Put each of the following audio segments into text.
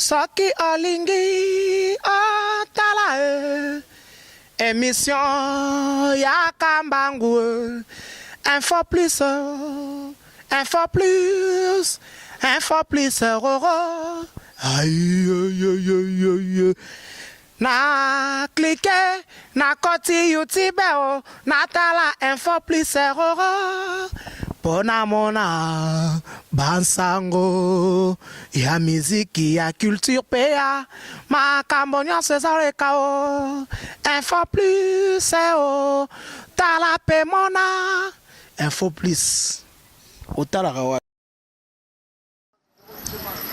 Soki olingi otala e emission ya kambangu e info plus info plus info plus roro aïe Na clique na koti youtube o na tala info plus roro po na mona ba nsango ya miziki ya culture pe ya makambo nyonso ezoleka o info plus o tala pe mona info plus otalaka wapi?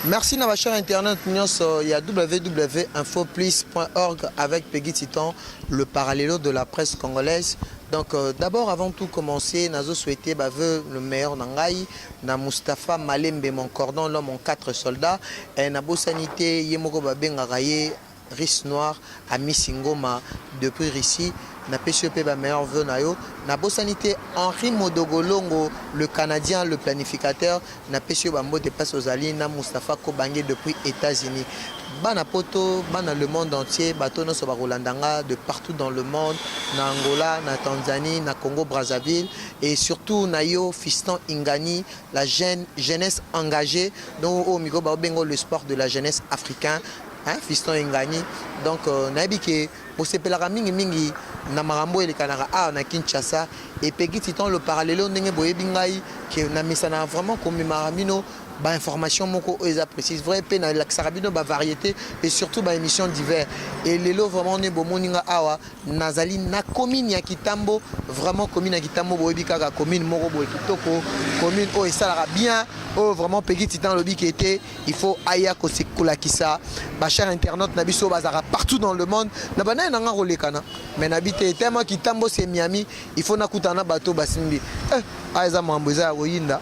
Merci na ba chers internautes nyonso ya www.infoplus.org avec Peggy Titan, le parallélo de la presse congolaise. Donc euh, d'abord avant tout commencer, nazo souhaiter ba vœux le meilleur na ngai na Mustapha Malembe mon cordon l'homme en quatre soldats et na bosani te ye moko ba bengaka ye Rice Noir Amisi Ngoma depuis Russie napesi yo pe ba meilleurs vœux na yo nabosani te Henri Modogolongo le canadien le planificateur napesi yo ba mbote place ozali na Mustapha Kobange depuis Etats-Unis bana poto bana le monde entier bato nionso bakolanda nga de partout dans le monde na Angola na Tanzanie na Congo Brazzaville et surtout na yo Fiston Ingani la jeune jeunesse engagee donc oyo mikolo baobenga le sport de la jeunesse africain Hein fiston Engani donc euh, nayebi ke bosepelaka mingi mingi na makambo elekanaka awa na Kinshasa et Peggy Titan le parallelo ndenge boyebi ngai ke na mesana vraiment komemaka bino ba information moko oyo eza précise vrai pe nalakisaka bino ba variété et surtout ba émission divers et lelo vraiment nde bomoni nga awa nazali na commune ya Kitambo vraiment commune ya Kitambo boyebi kaka commune moko boye kitoko commune oyo esalaka bien oyo vraiment Peggy Titan alobi ke te il faut aya kolakisa ba chers internautes na biso bazalaka partout dans le monde na banani na nga kolekana mais nabi te tellement kitambo c'est Miami il faut nakutana na bato basimbi eh, ah eza makambo eza ya koyinda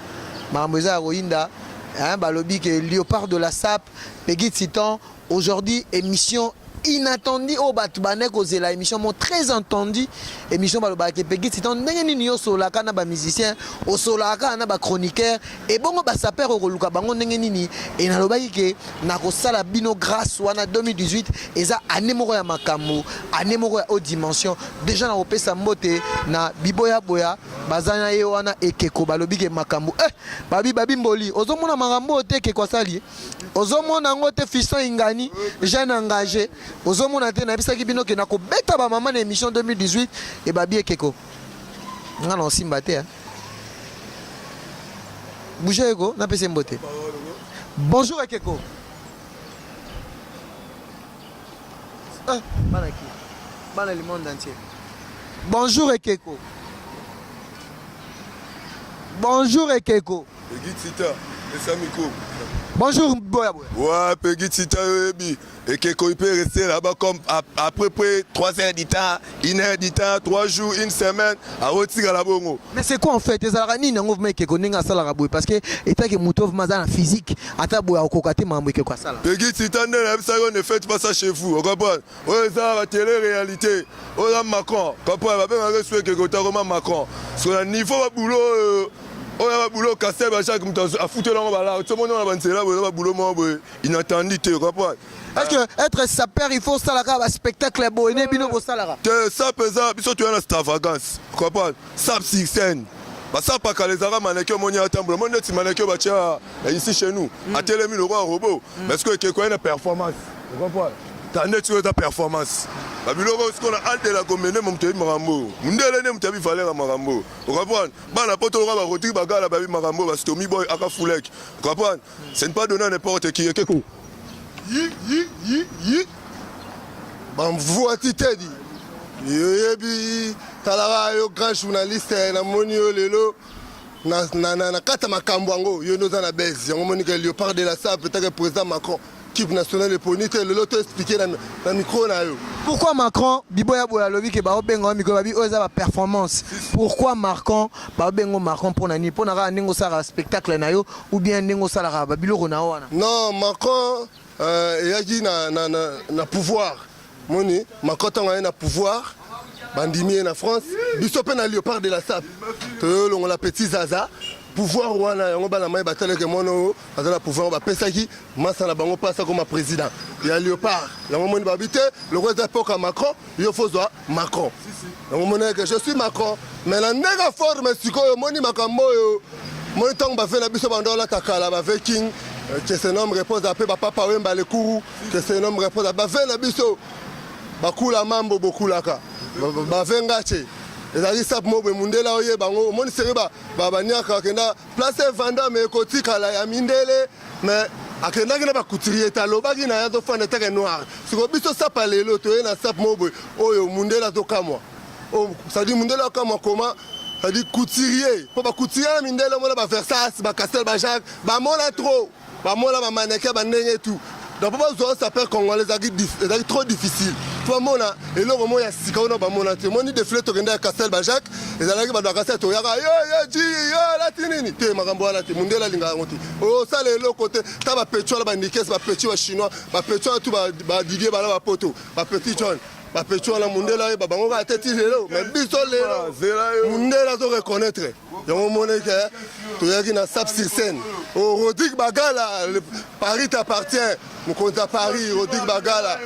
makambo eza ya koyinda hein, balobi ke léopard de la sape Peggy Titan aujourd'hui émission inattendu oyo bato bandaki kozela émission moko très entendu émission balobaka ke Peggy Titan ndenge nini yo osololaka na bamusicien osololaka kaka na bachroniqueur ebongo basaper okoluka bango ndenge nini e nalobaki ke nakosala bino grâce wana 2018 eza année moko ya makambo année moko ya haute dimension déjà nakopesa mbote na biboyaboya baza na ye wana ekeko balobi ke makambo eh, babi babi mboli ozomona makambo oyo te ekeko asali ozomona yango te fiston ingani jeune engagé ozomona te nayebisaki bino ke nakobeta bamama na émission 2018 ebabi ekeko nga na osimba te bouge eko napesa mbote bonjour ekeko ah, bana ki bana le monde entier bonjour ekeko bonjour ekeko Peggy Tita, pesa micro. Bonjour Boya Boya. Ouais, Peggy Tita yoyebi. Ekeko il peut rester là-bas comme à, à peu près 3 heures du temps, 1 heure du temps, 3 jours, une semaine, aotikala bongo. Mais c'est quoi en fait ezalaka nini yango vraiment ekeko ndenge asalaka boye parce que etake moto vraiment aza na physique ata boye akokoka te makambo ekeko asala. Peggy Tita nde nayebisaki yo ne faites pas ça chez vous, ocomprendre? Oyo eza ba tele réalité. Oyo eza Macron. Comprendre? Babengaka ye ekeko takoma Macron. Parce que na niveau ba boulot oyo oyo ba boulot Castel ba Jacques moto afutela yango balaa ti omoni wana banzela boye eza ba boulot moko boye inattendu te comprendre Est-ce que être sapeur il faut osalaka ba spectacle ya boye nde bino bosalaka? Te sap eza biso toya na extravagance comprendre sap sur scène basapaka ezalaka maneke omoni atambola omoni neti maneke batya ici chez nous atelemi lokola robot mais sikoyo ekeko ye na performance comprendre ta neti oyo eza performance babiloko oyo sikoyo na aldela komene moto ayebi makambo oyo mundele nde moto ayebi valeur ya makambo oyo ocomprendre bana poto lokola ba Rodrigue Bagala bayebi makambo oyo ba Stomy Boy aka Fulek comprendre ce n'est pas donné à n'importe qui ekeko yi yi yi yi bamvua titedi yoyebi talaka yo grand journaliste namoni yo lelo na, na, na, na kati ya makambo yango yo nde oza na base yango omoni ke léopard de la sape etake président macron Équipe nationale eponi te lelo to expliquer na, na micro na yo. Pourquoi Macron biboya boya alobi ke bao benga micro babi oyo eza ba performance. Pourquoi Macron bao bengo Macron pona nini? Pona kaka ndenge osalaka spectacle na yo ou bien ndenge osalaka ba biloko na yo wana? Non, Macron euh, eyaki na, na, na, na pouvoir. Moni Macron ntango aye na pouvoir bandimi ye na France, biso mpe na Léopard de la Sape toyolongola petit Zaza. Pouvoir wana yango bana mai bataleke mwana oyo aza na pouvoir, bapesaki masa na bango mpasi akoma président ya Léopard. Yango moni babi te, lokola eza epoka Macron, yo fozwa Macron. Yango moni ke je suis Macron, mais na ndenge forme sikoyo omoni makambo oyo moni ntango bave na biso bando olata kala, bave King que ce nom repose ape, bapapa Wemba lekuru, que ce nom repose, bave na biso bakula mambo bokulaka bave ngache ezalaki sape mo boye mundele oyeba yango. Omoni seri baniaka akenda place evanda me ekotikala ya mindele, mais akendaki na bacouturier te, alobaki na ye azofanda teke noir. Sikoyo biso sapa lelo toye na sape mo boye oyo mundele azokamwa, c'est-à-dire mundele akamwa koma, c'est-à-dire couturier, mpo bacouturier na mindele omona baVersace, baCastel, baJacques, bamona trop, bamona bamannequin bandenge tout. Donc mpo bazwa sapeur congolais ezalaki trop difficile, po bamona eloko moko ya sika wana bamona te. Omoni défilé tokende ya Castel, baJacques, ezalaki bato ya Castel toyaka yo yo ji yo alati nini te, makambo wana te. Mundele alingaka yango te, osala eloko te. Ta bapetits wana, banikes, bapetits bachinois, bapetits wana tu badidier bana bapoto, bapetit John, bapetits wana mundele ayeba bango kaka te ti lelo. Mais biso lelo mundele azo reconnaître yango. Omoni ke toyaki na sap sur scène. O Rodrigue Bagala, Paris t'appartient, mokonzi ya Paris Rodrigue Bagala,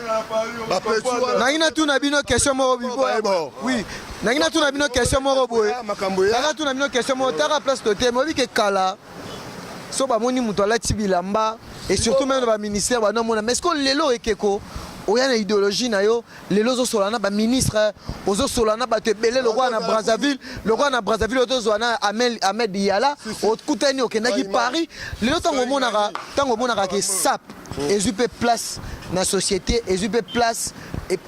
bapetits wana. Nangi natuna bino question moko bibo. Oui, nangi natuna bino question moko boye. Makambo ya Nanga natuna bino question moko. Taka place to te moyebi ke kala so bamoni moto alati bilamba et surtout même na baministère banomona. Mais est ce que lelo ekeko oya na idéologie na yo, lelo ozosola na baministre, ozosola na bato ebele lokola na Brazzaville, lokola na Brazzaville ozozwa na Ahmed Yala, okutani, okendaki Paris. Lelo ntango omonaka ke sap ezwi mpe place na société, ezwi mpe place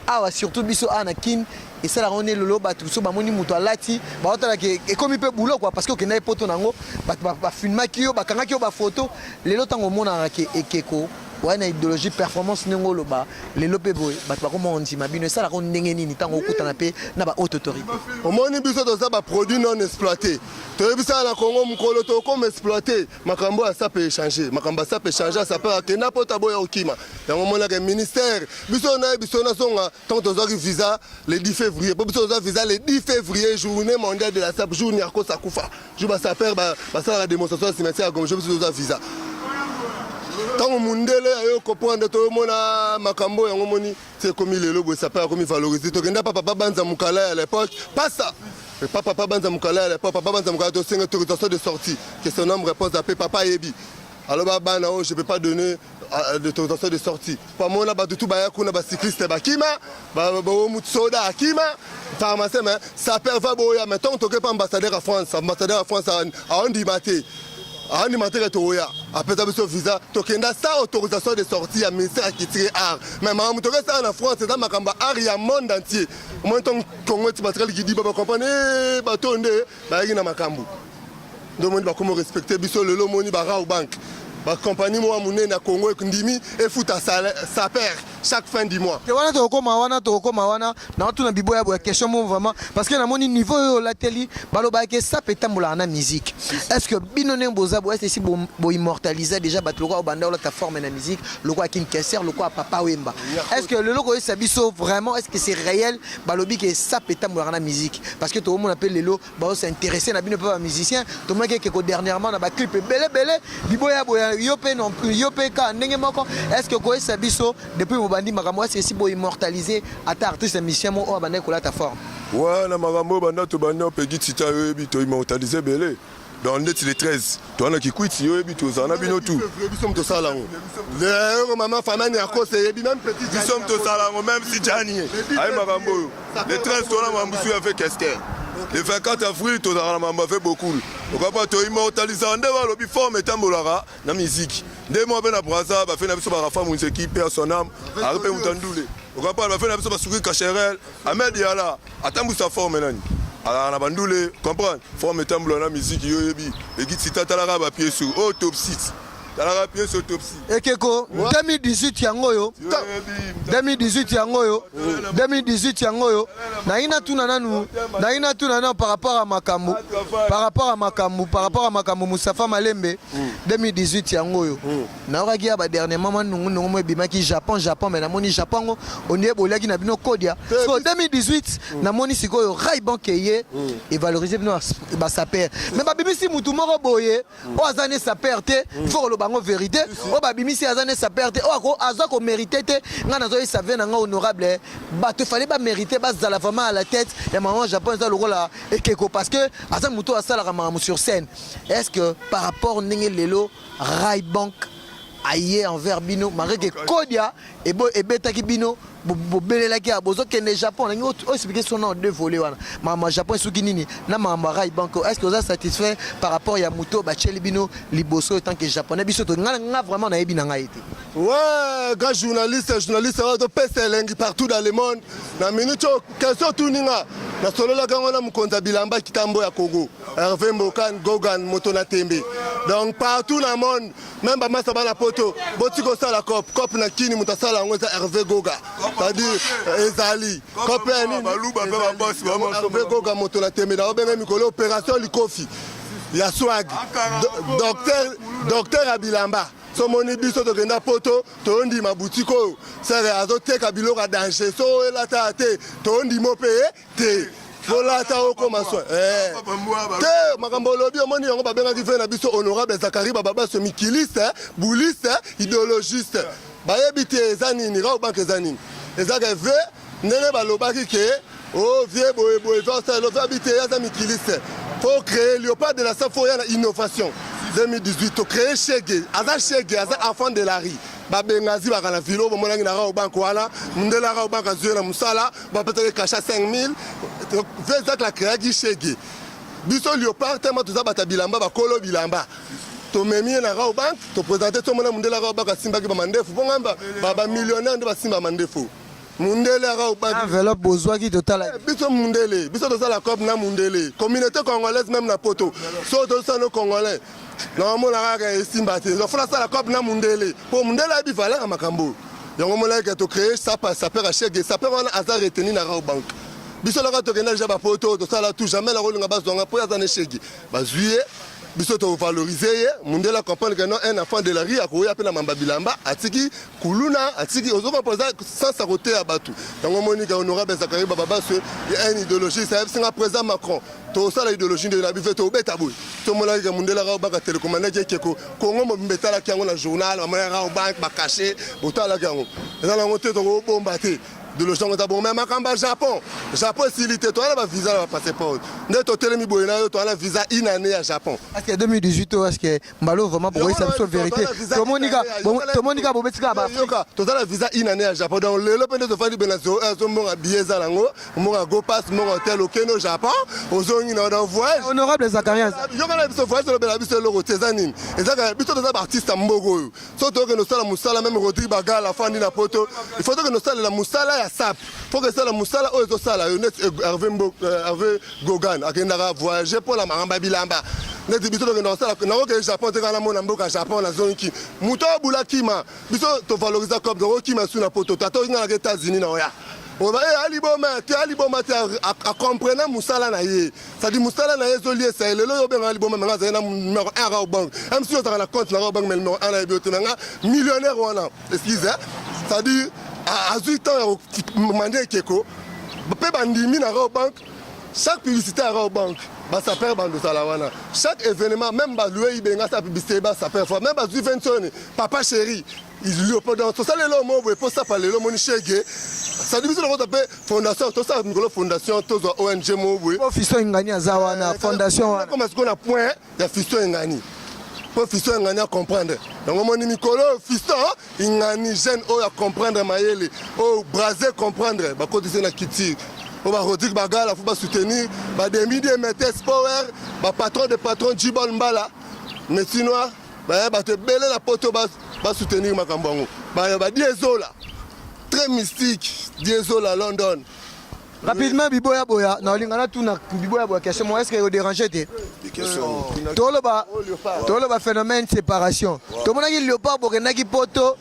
awa, surtout biso awa na Kine, esalaka ngo nde lelo bato so bamoni moto alati, baotalaka ekomi mpe boulot quoi, parce que okendaki poto nango, bato bafilmaki yo, bakangaki yo bafoto. Lelo ntango omonaka ke ekeko oya na idéologie performance, ndenge oloba lelo mpe boye, bato bakoma ondima bino, esalaka ndenge nini ntango okutana mpe na bahaute autorité? Omoni, biso toza baproduit non exploité. Toyebisaka na Congo, mokolo tokoma exploité, makambo ya sape échange, makambo ya sape échange ya sape akenda mpo taboya okima. Yango omonaka ministère biso nayebi biso nazonga ntango tozwaki visa le 10 février, mpo biso tozwa visa le 10 février, journée mondiale de la sape, jour Niarcos akufa, jour basaper basalaka démonstration ya cimetière ya Gombe. Biso tozwa visa ntango mundele ayo comprendre, toyomona makambo yango. Omoni ti ekomi lelo boye, sape akomi valorisé. Tokenda pa papa Banza Mokala ya l'époque, pasa pa papa Banza Mokala ya l'époque, papa Banza Mokala, tosenga autorisation de sortie, que son homme repose ape. Papa ayebi, aloba bana oyo je peux pas donner d'autorisation de sortie, po amona bato tu baya kuna, bacycliste bakima, soda akima, pharmacien, mais saper va boya. Mais ntango toke pa ambassadeur ya France, ambassadeur ya France aondima te, aondima te ke toya. Apesa biso visa, tokenda sans autorisation de sortie ya ministère ya culture et art. Mais makambo tokesala na France eza makambo ya art ya monde entier. Omoni ntango Congo eti batikali kidiba, bacomprendre bato oyo nde bayaki na makambo nde omoni bakomi respecte biso lelo. Omoni barau bank, bacompagnie moko ya monene ya Congo ndimi efuta saper chaque fin du mois. Te, wana tokokoma wana, tokokoma wana. Naotuna biboya boya question moko vraiment, parce que namoni niveau oyo olateli, balobaka sape etambolaka na musique. Est ce que bino ndenge boza boya esi boimmortalise déjà bato lokola obanda olata forme na musique, lokola King Kester, lokola Papa Wemba? Est ce que lelo koyesa biso vraiment, est ce que c'est réel balobi ke sape etambolaka na musique? Parce que tokomona mpe lelo baos'intéresse na bino mpe bamusicien. Tomonaki ekeko dernièrement na baclip ebelebele biboya boya, yo mpe non plus, yo mpe kaka ndenge moko. Est ce que koyesa biso, depuis mobandi makambo, est ce que esi boimmortalise ata artiste musicien moko oyo abandaki kolata forme? Wana makambo oyo banda tobandi opegi tita, oyebi toimmortalise ebele. Donc ndeti le 13 towana Kikwiti, oyebi tozala na bino tu. Biso moto tosala yango lero, mama famani akose eyebi même petit. Biso moto tosala yango, même si jani aye makambo oyo. Le 13 towana mambo su ave Kester, le 24 avril tozalaka na mambo ave Bokul. Okapa toimmortalisaka nde balobi forme etambolaka na miziki nde moko mpe na Braza bafe na biso barafa Munzeki mpe ya sonam ari mpe mutu andule. Okapa bafe na biso basuki Kacherel, Ahmed Yala atambwisa forme nani azalaka na bandule, comprendre forme etambola na miziki. Yo oyebi ekiti tatalaka bapièces oyo top 6. Talaka pièce autopsie. Ekeko 2018 yango oyo 2018 yango oyo 2018 yango oyo nayi natuna nanu nayi natuna nanu par rapport à makambo par rapport à makambo par rapport à makambo Moustapha Malembe 2018 yango oyo nayokaki ya ba dernièrement mwa nungu nungu mo ebimaki Japon Japon mais namoni Japon ngo ondie boliaki na bino kodia so 2018 namoni sikoyo Ray Bank eye evaloriser bino ba saper mais babimisi mutu moko boye oyo aza ne saper te il faut koloba yango verité oyo babimisi aza ne saper te oyo aza komérite te. Ngai nazoyesa ve na ngai honorable, bato efale bamérite bazala vraiment à la tête ya maman Japon eza lokola ekeko, parce que aza motu oyo asalaka makambo sur scène. Est ce que par rapport ndenge lelo Ray Bank aye envers bino, malgré que kodia ebetaki bino, bobelelaki ya bozokende Japon, nangi oexpliquer so na deux volets wana, makambo ya Japon esuki nini na makambo ya Ray Bank? Est ce que oza satisfait par rapport ya moto oyo batieli bino liboso tant que Japonais? Biso to nga nga vraiment nayebi na ngai te. Ouais, grand journaliste, journaliste oyo topesa elengi partout dans le monde. Na minute oyo, question otuni nga, nasololaki yango na mokonzi ya bilamba kitambo ya Congo, Hervé Mbokan Gogan, moto na tembe. Donc partout na monde, même bamasa bana poto, boti kosala cop cop na kini, moto asala yango eza Hervé Goga, c'est-à-dire ezali cop ya nini? Hervé Goga, moto na tembe. Na obenga mikolo opération likofi ya swag, docteur, docteur ya bilamba. Somoni biso tokenda poto, toyondima butike oyo sere azoteka biloko ya danger. So elata te, toyondima mpe te, folata okoma soin te. Makambo olobi, omoni yango babengaki ve na biso honorable Zakari Bababaso, mikiliste, buliste, idéologiste. Bayebi te eza nini Rawbank, eza nini, ezaka ve ndenge balobaki ke o vie boye boye ve abi te, aza mikiliste. Faut créer léopard de la sape, faut ya na innovation. 2018 tocréer shege, aza shege, aza enfant de la rue. Babengazi baka na vilo, bomonaki na Rawbank wana, mundele Rawbank azwi ye na mosala, bapesaki kasha 5000. Ve ezaki acréaki shege. Biso léopard tema, toza bato ya bilamba, bakolo bilamba. Tomemi ye na Rawbank, toprésente, tomona mundele Rawbank asimbaki bamandefu mpo ngamba bamillionnaire nde basimba mandefu. Mundele ya Rawbank enveloppe bozwaki, totala. Biso mundele, biso tozala cop na mundele. Communauté congolaise, même na poto, so tozosala no Congolais, naomona kaka esimba te. Fola asala cop na mundele mpo mundele ayebi valeur ya makambo oyo. Yango monaki tocréer sapa saper ya shege. Saper wana aza retenu na Rawbank. Biso laka tokenda deja bapoto, tosala tout, jamais nakolinga bazwanga mpo aza na shege. Bazwi ye, biso tovalorize ye. Mundele acomprendre que non, un enfant de la rue akoya mpe na mamba bilamba, atiki kuluna, atiki ozokomprendre, eza sens ya koteya bato. Yango monika honorable Zakari Bababaswe, un idéologiste, ayebisinga président Macron tosala idéologie nde na bife tobeta boye. Tomonaki ke mundele Rawbank atelekomandaki ekeko, Kongo mobimba etalaki yango na journal. Bamonaki Rawbank bacachet, botalaki yango, eza nango te, tokobomba te idéologie yango eza bongo. Mais makambo ya Japon, Japon esili te. Toza na bavisa na bapasseport nde totelemi boye na yo, toza na visa une année ya Japon. Est-ce que 2018 oyo, est-ce que mbalo vraiment bokoyisa biso vérité? Tomonika bobetika ba Yoka, toza na visa une année ya Japon. Donc lelo mpe nde tofandi be na ozombonga billet, eza nango mbonga go pass, mbonga hotel, okende au Japon, ozongi na dans voyage. Honorable Zakarias. Yoka na biso voyage, olobela biso eloko te. Eza nini? Ezaka biso toza baartiste ya mboka oyo. So tokende osala mosala, même Rodrigue Bagala afandi na poto, il faut tokende osalela mosala ya sap, faut que esala mosala oyo ezosala yo. Neti Hervé Gogan akendaka voyager mpo na makambo ya bilamba. Neti biso tokenda kosala, nakokende Japon te kaka namona mboka Japon, nazongi moto abula kima. Biso tovalorisa comme tokokima su na poto, tata okinganaka États-Unis na oya oba e aliboma te, aliboma te, acomprena mosala na ye, c'est-à-dire mosala na ye ezoliesa ye. Lelo oyo obengaka liboma, menga azali na numéro 1 Rawbank, même si ozalaka na compte na Rawbank, mais numéro 1 nayebi yo te, nanga millionnaire wana, excuse, c'est-à-dire azwi temps ya komande ekeko mpe bandimi na Rawbank. Chaque publicité ya Rawbank, basaper bandosala wana. Chaque événement, même balue ibenga sa publicité, basaper fois même bazwi 20 papa chéri Léopold, tosala eloko moko boye mpo sapa. Lelo omoni shege, sadi biso nakota mpe fondation, tosala mikolo fondation, tozwa ONG moko boye. Po Fiston Ingani aza wana, fondation wana. Koma sikoyo na point ya Fiston Ingani, mpo Fiston Ingani acomprendre. Yango omoni mikolo Fiston Ingani, jeune oyo acomprendre, mayele oyo brase comprendre, bakotisi na culture oyo barodrigue Bagala, faut basoutenir bademi de metes power, bapatron de patron Jibol Mbala Messi noir, baya bato ebele na poto basoutenir makambo yango. Badiezola très mystique, Diezola London. Rapidement, biboya boya, na olinga natuna biboya boya question mo, est ce que odérange te? Toloba toloba phénomène séparation. Tomonaki Léopard bokendaki poto.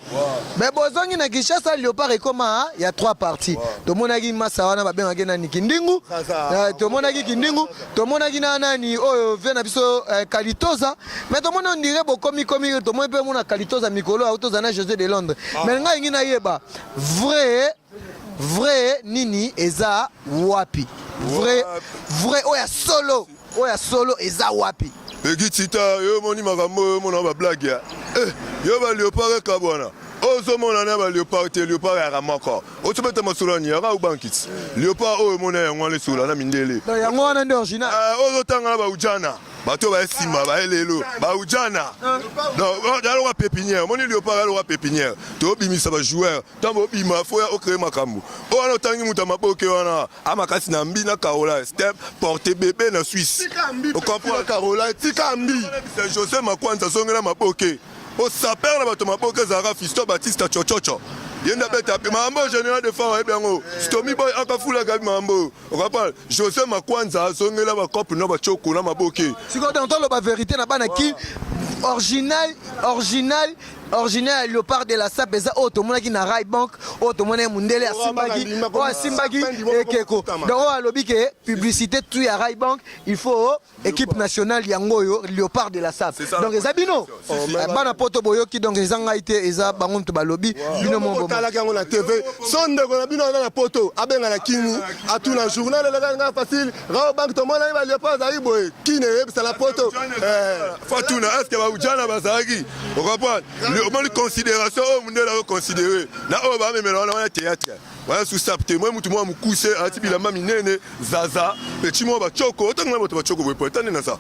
Mais bozongi na Kinshasa, Léopard ekoma ya trois parties. Tomonaki masa wana babengaki nani, Kindingu. Tomonaki Kindingu, tomonaki na nani oyo vie na biso, Kalitoza. Mais tomoni on dirait bokomi komi, tomoni mpe mona Kalitoza mikolo autoza na José de Londres. Mais ngai ngi nayeba vrai vrai nini eza wapi, vrai vrai oyo ya solo, oyo ya solo eza wapi? Eki tita yo omoni makambo oyo, omona bablague ya yo baléopard ekabwana. Ozomona na baléopard te, léopard yaka moko. Otobeta masolo yani yaka ubankiti léopard oyo omona yango wana esola na mindele. Donc yango wana nde original. Ozotanga na baujana, bato baye nsima, baye lelo baujana. Donc yaloka pépinière, omoni léopard yaloka pépinière, tobimisa bajoueur. Ntango obima, fo ya ocréer makambo oyo wana. Otangi moto ya maboke wana amakasi na mbi na Carola step porte bébé na Suisse, ocomprendre? Carola, tika mbi. José Makwanza azongela maboke osaper na bato maboke ezalaka Fiston Batista Chochocho, ye nde abeta pe makambo. Général de fort ayebi yango, Stomi Boy akafulaka makambo, ocomprendre? José Makwanza azongela bacope na bacoko na maboke. Sikoyo donc toloba vérité na bana ki original, original, original ya Léopard de la Sape eza oyo tomonaki na Ray Bank, oyo tomonaki mundele asimbaki, oyo asimbaki ekeko. Donc oyo alobi ke publicité tout ya Ray Bank, il faut équipe nationale yango oyo Léopard de la Sape. Donc eza bino bana poto boyoki, donc eza ngai te, eza bango moto balobi bino mo. Otalaki yango na TV. So ndeko na bino aza na poto, abenga na kini, atuna journal eleka nga facile. Rawbank, tomonaki baléopard azalaki boye, kini eyebisa na poto. Fatuna, est ce que baujana bazalaki? Ocomprendre? Omoni considération oyo mondele azoconsidéré na oyo bamemela wana, wana théâtre wana susap te. Moi mutu mwa mokuse alati bilamba minene, zaza peti mwa bacoko, otanga bato bacoko boye po etande na za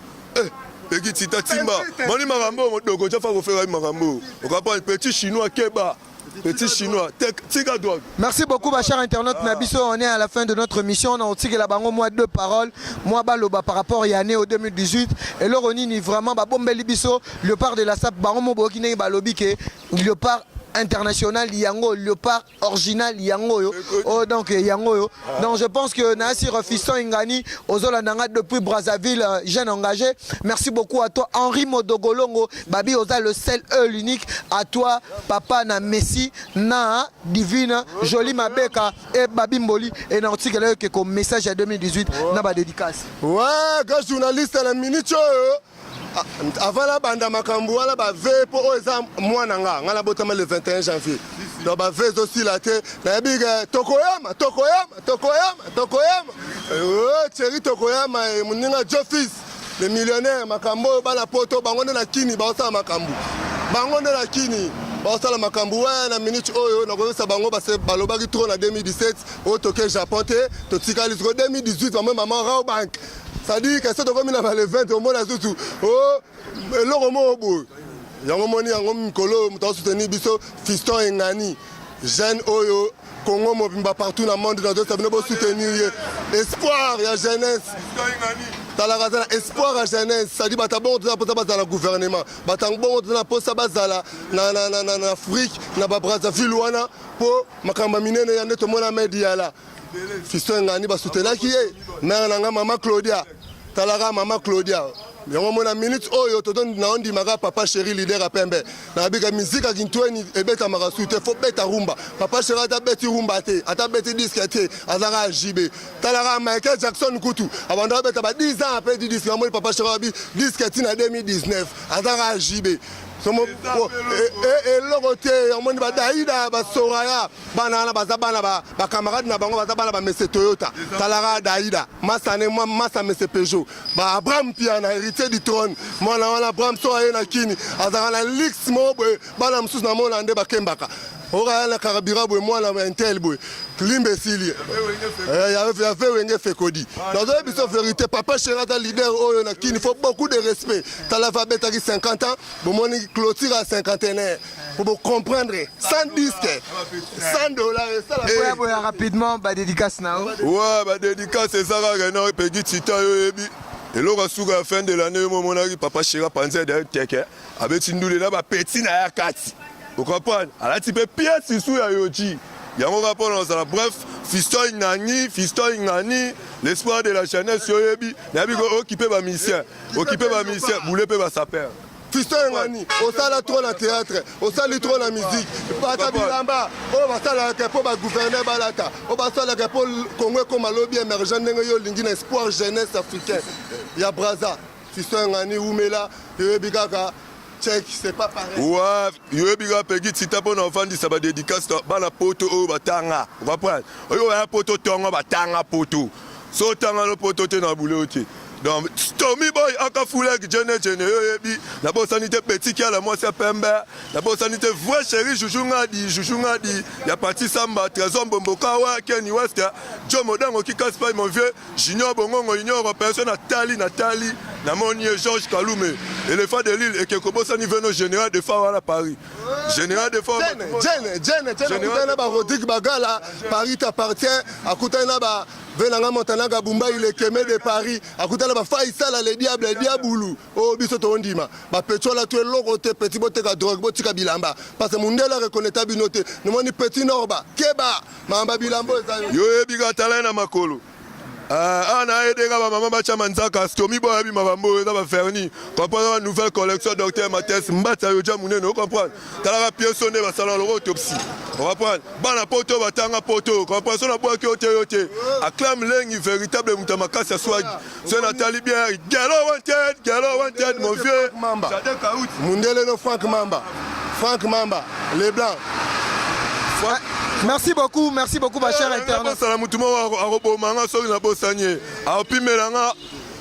eki tita timba moni makambo modoko jafa kofeka makambo, ocomprendre? Petit chinois, keba, petit chinois, tika drogue. Merci beaucoup, ba chers internautes na biso. On est à la fin de notre mission. On a bango moi deux paroles. Moi baloba par rapport à année au 2018. Et le nini vraiment ba bombeli biso Léopard de la Sape, bango mo boki ndenge balobi ke Léopard international yango, Léopard original yango yo. Oh, donc yango yo. Donc je pense que Nassir Fiston Ingani ozolanda nga depuis Brazzaville, jeune engagé. Merci beaucoup à toi Henri Modogolongo, Babi Oza le seul e l'unique, à toi papa na Messi na Divine Jolie Mabeka et Babi Mboli et na otikela yo ke message ya 2018 na ba dédicace. Ouais, grand journaliste, na minute oyo, avant nabanda makambo wana, bave mpo oyo eza mwana nga, nga nabotama le 21 janvier, donc bave ezosila te. Nayebi ke tokoyama, tokoyama, tokoyama, tokoyama Thierry, tokoyama moninga Jofis le millionnaire. Makambo oyo bana poto bango nde na kini baosala makambo, bango nde na kini baosala makambo. Wana na minute oyo nakoyebisa bango, balobaki trop na 2017 oyo toke Japon te, totikali siko 2018 bamoi mama Rawbank, c'est-à-dire que so tokomi na bale 20, omona susu o eloko moko boye. Yango moni yango mikolo moto asoutenir biso, Fiston Engani, jeune oyo Congo mobimba, partout na monde nazosa bino bosoutenir ye, espoir ya jeunesse. Talaka, aza na espoir ya jeunesse, c'est-à-dire bato bongo toza na mposa bazala na gouvernement, bato bongo toza na mposa bazala na Afrique, na baBrazzaville wana, mpo makambo ya minene ya nde tomona mediala. Fiston Engani basoutenaki ye, mare na nga mama Claudia. Talaka mama Claudia, yango mona minute oyo naondimaka papa chéri, leader ya pembe. Nayebika miziki ya kintweni ebetamaka su te, fo beta rumba. Papa chéri ata beti rumba te, ata beti disque te, azaka jibe. Talaka Michael Jackson kutu abanda abeta ba 10 ans apres di disque. Namoni papa chéri abi disque ntina 2019, azaka jibe eloko te. Omoni badaida, basoraya, bana wana baza bana bacamarade na bango, baza bana bamese Toyota. Talaka Daida Masane, masa mese Peugeot, ba Abraham Piana, héritier du trône. Mwana wana Abraham, so aye na kini, azalaka na lix moko boye. Bana mosusu namona nde bakembaka okaya na carburant boye, mwana intel boye, limbe esili ya ve wenge fekodi. Nazoyebi biso vérité, papa chéri aza leader oyo na kini, faut beaucoup de respect. Tala va abetaki 50 ans, bomoni clôture ya cinquantenaire po bocomprendre, 100 disque, 100 $. Boya boya rapidement badédicace na yo. Ouais, badédicace eza kaka na Pegi Tita. Yo oyebi eloko asuka ya fin de l'année, yo momonaki papa chéri apanzi derrière teke, abeti ndule na bapeti na ya kati, ocomprendre? Alati mpe pièce su ya yoji yango kaka mpona kozala. Bref, Fiston Ngani, Fiston Ngani, l'espoir de la jeunesse. Oyebi, nayebi ko okipe bamusicien. Okipe bamusicien, bule mpe basapeur. Fiston Engani, osala trop na théâtre, osali trop na musique. Bata bilamba oyo basalaka mpo bagouverneur balata, oyo basalaka mpo Congo ekoma lobi émergent ndenge yo olingi na espoir jeunesse africain ya Brazza. Fiston Engani, umela, yoyebi kaka check, c'est pas pareil. Wa yoyebi kaka Pegi Tita mpona ofandisa badédicace bana poto oyo batanga, comprendre, oyo baya poto ntongo batanga poto, so otanga no poto te na bule oyo te. Donc Tommy Boy akafulek jene jene, yo oyebi, nabosani te petit kiala, mwasi ya pembe, nabosani te vrai chéri Juju Ngadi, Juju Ngadi ya Pati Samba, Trésor Mbombokawa, Kenny West, Joe Modango Kikaspai, mon vieux Junior Bongongo Junior personne, natali natali namoni ye Georges Kalume, éléphant de l'île, ekeko bosani veno général de fa wana Paris, général de fa. Jene Jene Jene Jene, akutani na baRodrigue Bagala, Paris t'appartient, akutani na ba venanga Montanaga Bumba, ilekeme de Paris, akutani na bafaisala le diable diabulu oyo biso toondima bapeti wana to eloko te. Petit, boteka drogue, botika bilamba, parce que mundele areconnaître bino te. Nomoni petit Norba, keba mamba bilamba oyo eza yo. Yo oyebi kaka, tala ye na makolo. Ah, na ayedenga bamama batya manzaka stomi boy abima bambo eza bavernis, comprendre, ba nouvelle collection docteur Mathes Mbata yoja monene, ocomprendre, talaka pièce nde basala loko autopsie, ocomprendre, bana poto batanga poto, comprendre, so nabwaki yo te, yo te acclame lengi véritable moto ya makasi ya swagi, so natali bien gelo wanted, gelo wanted, mon vieux. Mamba. Jardin Kauti. Mundele no Frank Mamba, Frank Mamba les blancs. Merci beaucoup, merci beaucoup, ma chère internaute. Nabosala motu moko akoboma nga soki nabosani ye, akopimela nga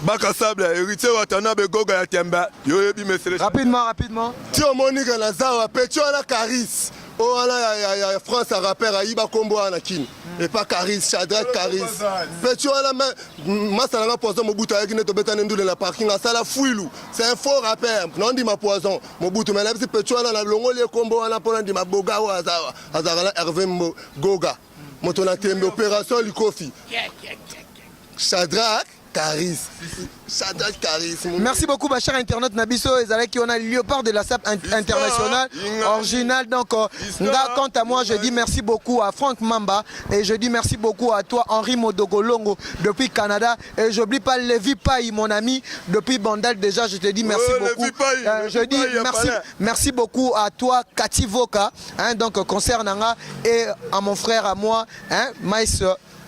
baka sable, héritier Watanabe Goga ya tembe, yo oyebi mesele. Rapidement, rapidement. Ti omoni ka naza awa, petit wana Caris oyo wana ya France, ya rapper, ayiba nkombo wana kini epa Caris, Shadrack Caris. Petit wana masa nanga Poison Mobutu, ayaki nde tobetani ndule na parking, asala fwilu, c'est un faux rappeur. Naondima Poison Mobutu, mais nayebisi petit wana nalongoli ye nkombo wana mpo nandima Boga oyo aza awa, azalaka na Hervé Mbo Goga, moto na tembe, opération likofi, Shadrack Caris, Shadrack Caris. Merci beaucoup, ma chère internaute na biso. Ezalaki on a Léopard de la SAP international, original. Donc, nga, quant à moi, je dis merci beaucoup à Franck Mamba et je dis merci beaucoup à toi, Henri Modogolongo, depuis Canada. Et j'oublie pas Lévi Paye, mon ami, depuis Bandal déjà, je te dis merci Oh, beaucoup. Lévi Paye, Je Lévi dis Paye, ya merci, palais. Merci beaucoup à toi, Cathy Voka, hein, donc, concernant nga, et à mon frère, à moi, hein, Maïs,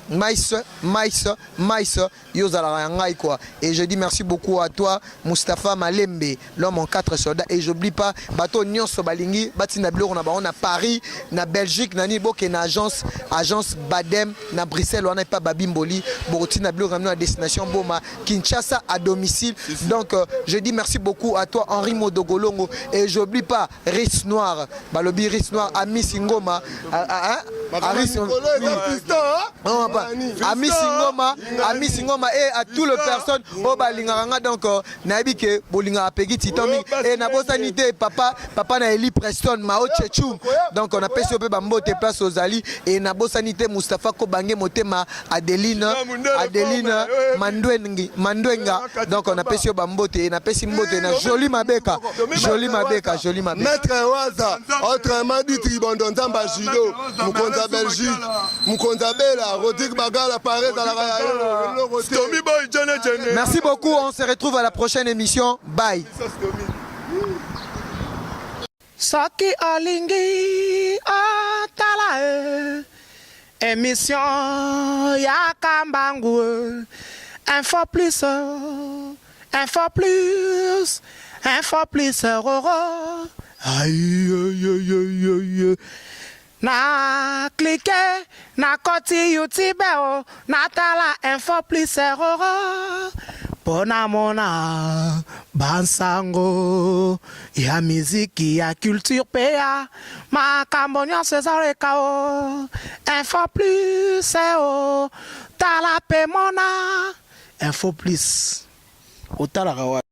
Maïs, Maïs, Maïs, yozalaka ya ngai quoi. Et je dis merci beaucoup à toi, Mustapha Malembe, l'homme en quatre soldats. Et j'oublie pas bato nyonso balingi batinda biloko na bango na Paris, na Belgique, nani boke na agence Badem na Bruxelles wana epa Babimboli, bokotinda biloko na bino na destination Boma, Kinshasa, à domicile. Donc je dis merci beaucoup à toi, Henri Modogolongo, et j'oublie pas Rice Noir, balobi Rice Noir, Amis Ngoma, ah, ah, ah, Aris, Mikolo eza fiston, hein? Non, pas. Ami Singoma, Ami Singoma et à toutes les personnes oyo balingaka nga. Donc nayebi ke bolingaka Peggy Titan mingi et nabosani te papa, papa na Eli Preston Mao Chechum. Donc on apesi yo mpe bambote place ozali et nabosani te Mustapha Kobange Motema, Adeline, Adeline Mandwengi Mandwenga. Donc on apesi yo bambote et napesi mbote na Joli Mabeka, Joli Mabeka, Joli Mabeka. Maître Waza, autrement dit Tribondo Nzamba Judo, mokonzi ya Belgique, mokonzi ya Bela, Rodrigue Bagala, Paris ezalaka ya yo, eloko te. Tommy Boy Jene Jene. Merci beaucoup, on se retrouve à la prochaine émission. Bye. Soki olingi otala e émission ya Kambangu e, Info Plus, Info Plus, Info Plus roro. Aïe, aïe, aïe, aïe, aïe. Na clique na koti YouTube o natala Info Plus roro mpo namona bansango ya miziki, ya culture mpe ya makambo nyonso ezoleka o Info Plus o tala mpe mona Info Plus otalaka wa.